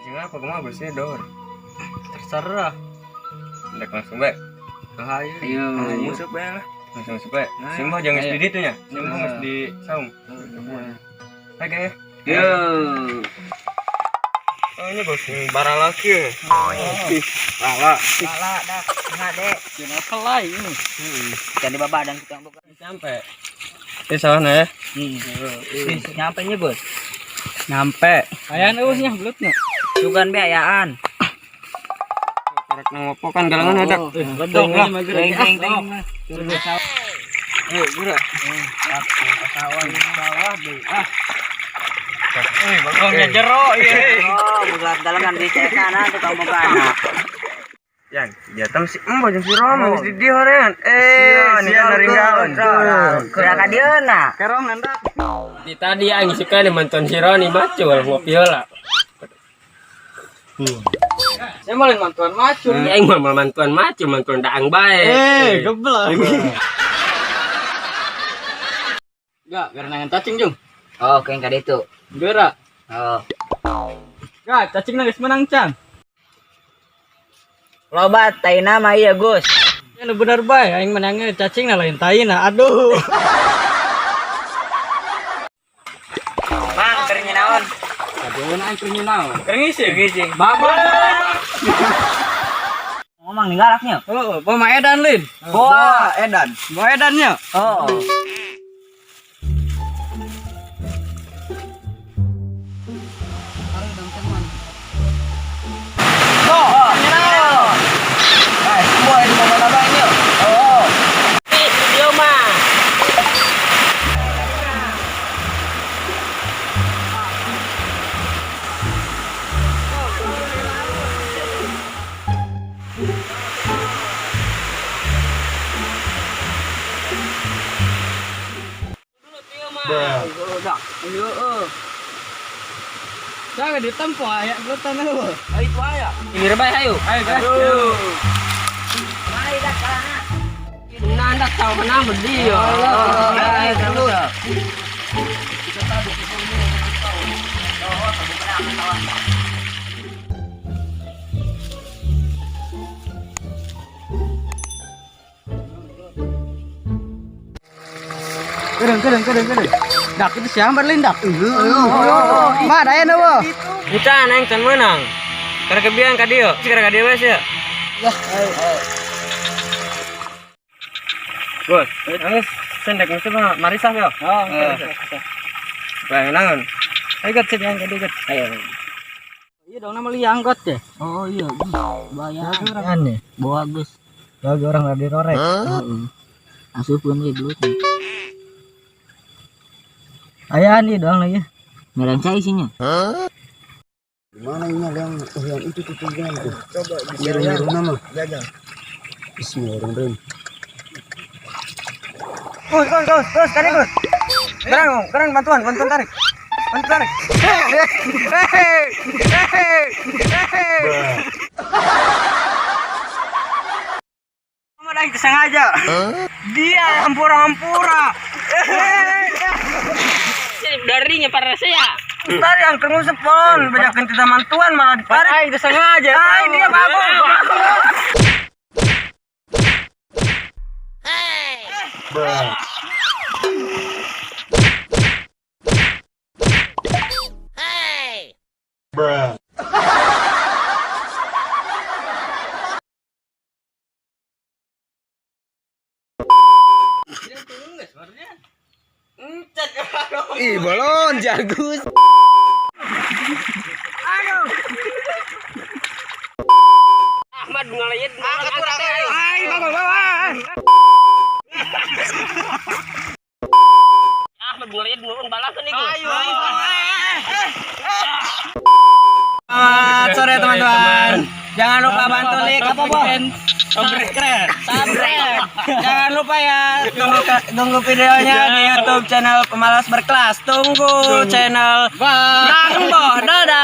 Cicing apa kumaha bersih dor. Terserah. Ndek langsung bae. Ayo. Ayo. Langsung masuk bae lah. Langsung masuk bae. Simbah jangan geus di ditu nya. Simbah geus di saung. Ayo geng ya. Yo. Oh, ini bos baralaki ya. Lala. Lala dah, enggak dek. Jangan kelai ini. Jadi bapak dan tukang buka. Sampai. Eh salah ya. Nyampe nya, Bos. Nyampe. Ayaan eusnya belutnya. Sugan be ayaan. Karek ngopo kan galangan ada. Ledong lah. Teng teng teng. Eh, geura. Sawah sawah deh. Ah, Eh, bagongnya jero ieu. Oh, buka galangan di sana tukang buka anak. Yan, jatah si Embo jeung si Roma geus di dieu horean. Eh, sia naringgaon. Gerak ka dieu na. Kerong nandak. Di tadi aing suka nih mantuan si Roni macul ngopi heula. Saya mau mantuan macul. Aing mah mantuan macul, mantuan daang bae. Eh, geblak. Enggak, karena nangan cacing jung. Oh, keng ka ditu. Geura. Oh. Enggak, cacing geus menang can. Loba taina mah ieu, Gus. Ya nu bener bae, aing menangnya cacing na lain taina. Aduh. Mang, keur naon? Aduh, aing keur naon? Keur ngising. Ngising. Bapak. Ngomong ninggalaknya. Oh, bawa edan lin. Boa. Edan. Bawa edannya. Oh. Video mah. Jangan ditempo aya gelutan eueuh. Itu aya. Ini rebay hayu. Ayo guys. Mari dah kalana. Nandak tahu kenapa dia. Ayo dulu. Kereng kereng kereng kereng. Dak itu siapa lin dak? Ma daya nu. Bukan aing can meunang. Karek kebian ka dieu. Karek ka dieu we sia. Bos, geus sendek mesti mah marisah yo. Oh, Bae naon? Ayo gat sih yang gede gat. Ayo. Iya dong nama liang got ya. Oh iya, bahaya. Aneh. Bawa Gus. Lagi orang lagi rorek. Heeh. Asupkeun we gelut. Ayaan nih doang lagi. Merenca isinya. Mana ini yang yang itu tuh tujuan tuh. Coba nyiru nama. Bismillahirrahmanirrahim. Gus, Gus, Gus, Gus, tarik Gus. Gerang, gerang bantuan, bantuan tarik. Bantuan tarik. Kamu lagi sengaja. Dia hampura-hampura. Darinya para saya. Tarik yang kengusep pon, banyak tidak mantuan malah ditarik. Ay, itu sengaja. Ay, dia bagus. Ih, balon jagus. Ahmad ngalayet. Ay, bangun, bangun. Ahmad ngalayet nurun balasan iku. Ayo. Selamat sore teman-teman. Jangan lupa bantu like, apa, komen, Subscribe. Subscribe. Jangan lupa ya, tunggu tunggu videonya di YouTube channel Pemalas Berkelas. Tunggu channel Nangbo. Dadah.